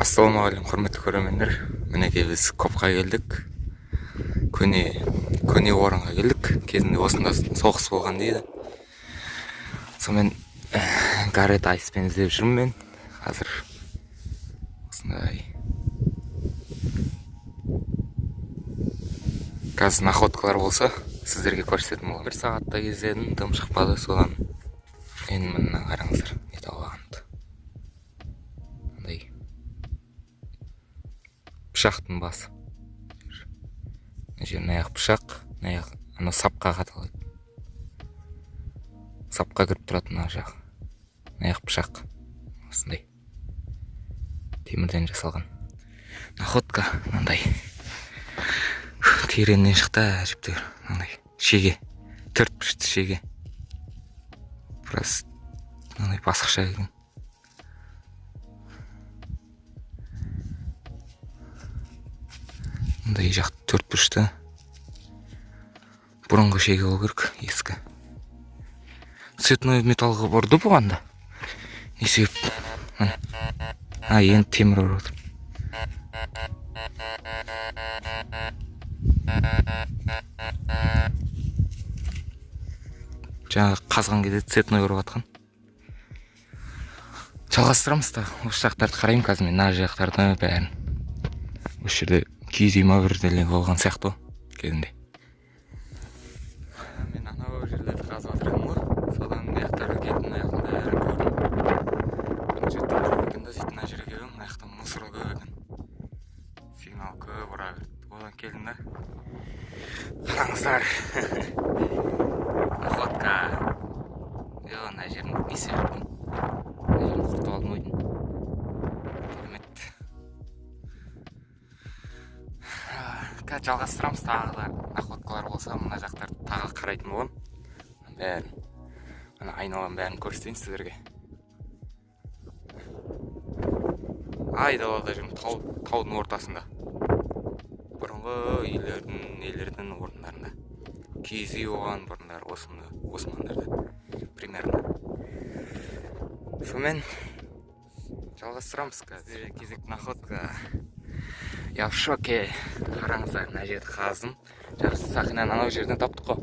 Ассалаумағалейкум, құрметті көрермендер. Мінекей, біз копқа келдік. Көне орынға келдік. Кезінде осында соғыс болған дейді. Сонымен Гарет Айспен іздеп жүрмін мен. Қазір осындай. Қазір находкалар болса, сіздерге көрсететін боламын. Бір сағаттай іздедім, дым шықпады содан. Енді міне, қараңыздар, не тауып алғанымды. Мындай пышақтың басы. Мына жер, мына жақ пышақ, мына жақ ана сапқа қадалады. Сапқа кіріп тұрады мына жақ. Мына жақ пышақ. Осындай. Темірден жасалған. Находка мынандай. Тереңнен шықты әжептәуір. Мынандай шеге. Төрт бұрышты шеге. Біраз мынандай басқаша екен. Мындай жақ төрт бұрышты. Бұрынғы шеге болу керек, ескі. Цветной металлға бұрды бұған да. Не себеп? Міне. А, енді темір ұрып отыр. Жаңа қазған кезде цветной ұрып жатқан. Жалғастырамыз да. Осы жақтарды қараймын қазір мен, мына жақтарды бәрін. Осы жерде киіз үй ма бірдеңе болған сияқты ғой кезінде. Мен анау жерлерді қазып жатыр едім ғой. Содан мына жақтарға келдім, мына жақтың бәрін көрдім. Мына жерде жоқ екен да, сөйтіп мына жерге келдім, мына жақта мусор көп екен. Сигнал көп ұра берді. Одан келдім да. Қараңыздар. Находка. Йо, мына жерін не істеп жүрмін? Мына жерін құртып алдым ғой деймін. Керемет. Қазір жалғастырамыз, тағы да находкалар болса, мына жақтарды тағы қарайтын боламын. Бәрін. Ана айналаның бәрін көрсетейін сіздерге. Айдалада жүрмін, таудың ортасында. Бұрынғы үйлердің, нелердің орындарында. Киіз үй болған бұрындары осында, осы маңдарда. Примерно. Сонымен жалғастырамыз қазір. Кезекті находка. Я в шоке. Қараңыздар, мына жерді қаздым. Жақсы, сақинаны анау жерден таптық қой.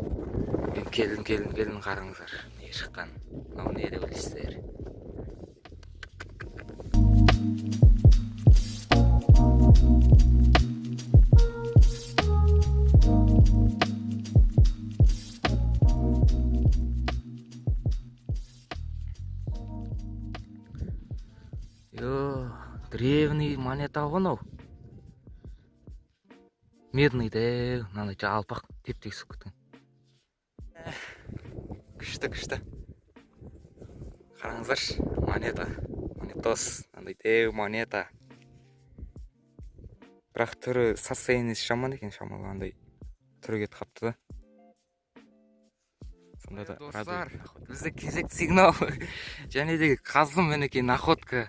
Мен келдім, келдім, келдім, қараңыздар. Не шыққан. Мынау не деп ойлайсыздар? Йо, древний монета ғой мынау. Медный де, мынандай жалпақ теп-тегіс болып кеткен. Күшті, күшті. Қараңыздаршы, монета. Монетос, мынандай дәу монета. Бірақ түрі, состояниесі жаман екен, шамалы андай түрі кетіп қапты да. Сонда да Достар, радует. Бізде кезекті сигнал. Және де қаздым, мінекей, находка.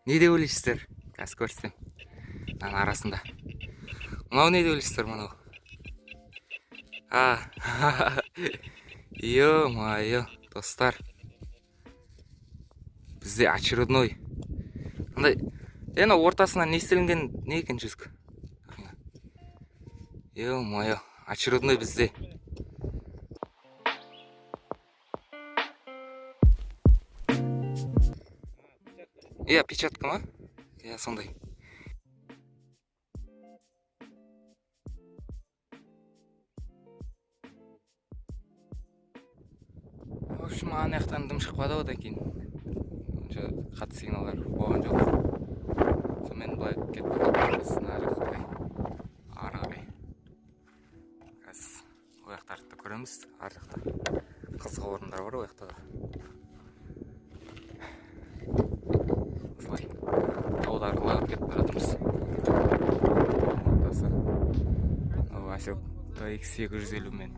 Не деп ойлайсыздар? Қазір көрсетемін. Мынаның арасында. Мынау не деп ойлайсыздар, мынау? А, ё-моё, достар. Бізде очередной. Андай, енді ортасына не істелінген, не екен жүзік? Ё-моё, очередной бізде. Иә, печатка ма? Иә, сондай. В общем, ана жақтан дым шықпады, одан кейін. Онша қатты сигналдар болған жоқ. Сонымен былай кетіп бара жатырмыз мына жаққа қарай. Ары қарай. Қазір ол жақтарды да көреміз. Ар жақта қызық орындар бар ол жақта да. Осылай тауды аралап кетіп бара жатырмыз. Ортасы. Мынау Әсел TX 850 мен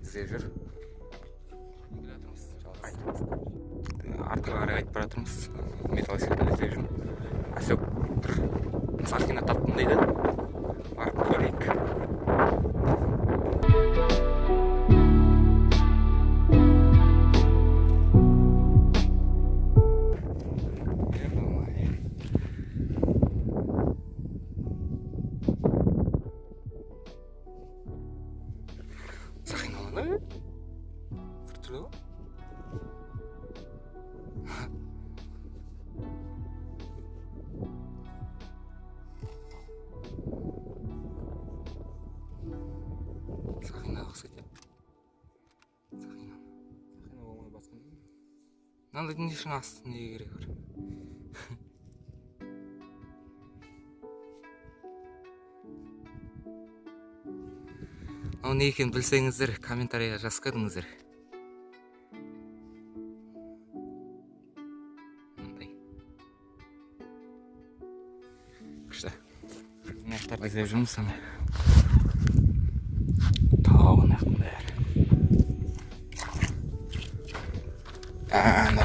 іздеп жүр. Артқа қарай қайтып бара жатырмыз. Металлоискатель іздеп жүрмін. Әсел бір сақина таптым дейді. Барып көрейік. Мынандай не үшін, асты неге керек бар? Мынау не екенін білсеңіздер, комментарийға жазып кетіңіздер. Мынандай күшті. Мына жақтарды іздеп жүрміз, ана тау, мына жақтың бәрі. Ана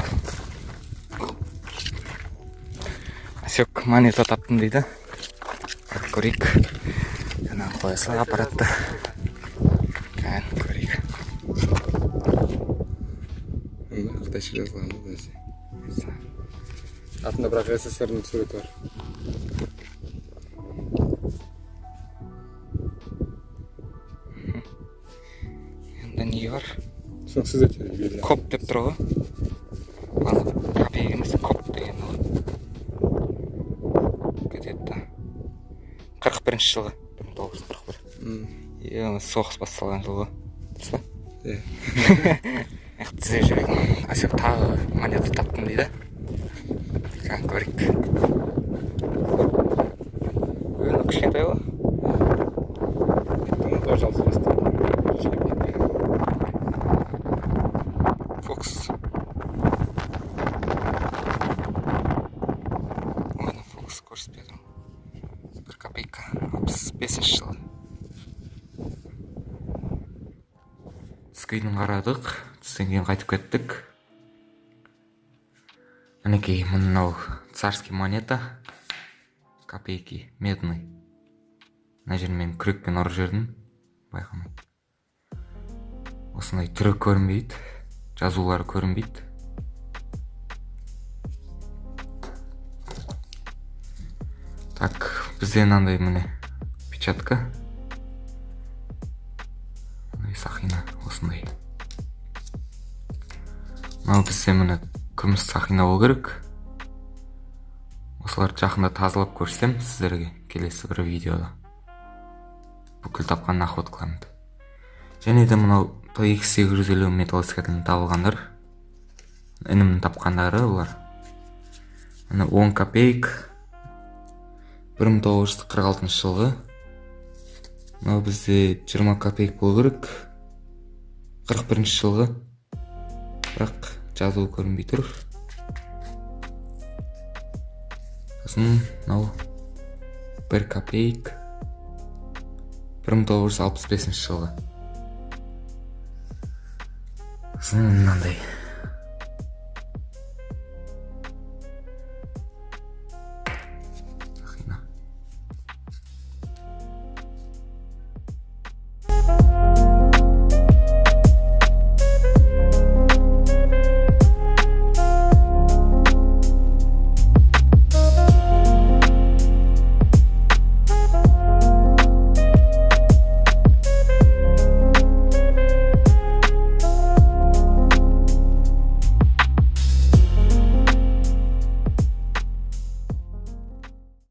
Асек монета таптым дейді. Көрейік. Жаңағы қоя сал аппаратты. Кән, көрейік. Мында қытайша жазылған бұл нәрсе. Артында бірақ СССР-дің суреті бар. Енді не бар? Түсініксіз өте белгілі. Коп деп тұр ғой. Ал копейка емес, коп деген ғой. Где-то 41-жылғы, 1941. Е, соғыс басталған жыл ғой. Дұрыс па? Иә. Ақ тізе жүрген. Асек тағы монета таптым дейді. Кән, көрейік. Ө, кішкентай ғой. 1965. Фокс. Ладно, фокус көрсетпей тұрмын. 1 копейка, 65-жылы. Түске дейін қарадық, түстен кейін қайтып кеттік. Мінекей, мынау царский монета, копейки медный. Мына жерін мен күрекпен ұрып жібердім, байқамай. Осындай түрі көрінбейді, жазулары көрінбейді. Так, бізде мынандай, міне, печатка. Мындай сақина, осындай. Мынау бізде, міне, күміс сақина болу керек. Осыларды жақында тазалап көрсетемін сіздерге келесі бір видеода. Бүкіл тапқан находкаларымды. Және де мынау TX 850 металлоискатель табылғандар. Інімнің тапқандары олар. Міне, 10 копеек. 1946 жылғы. Мынау бізде 20 копеек болу керек. 41 жылғы. Бірақ жазуы көрінбей тұр. Сосын мынау 1 копеек. 1965 жылғы. Сосын мынандай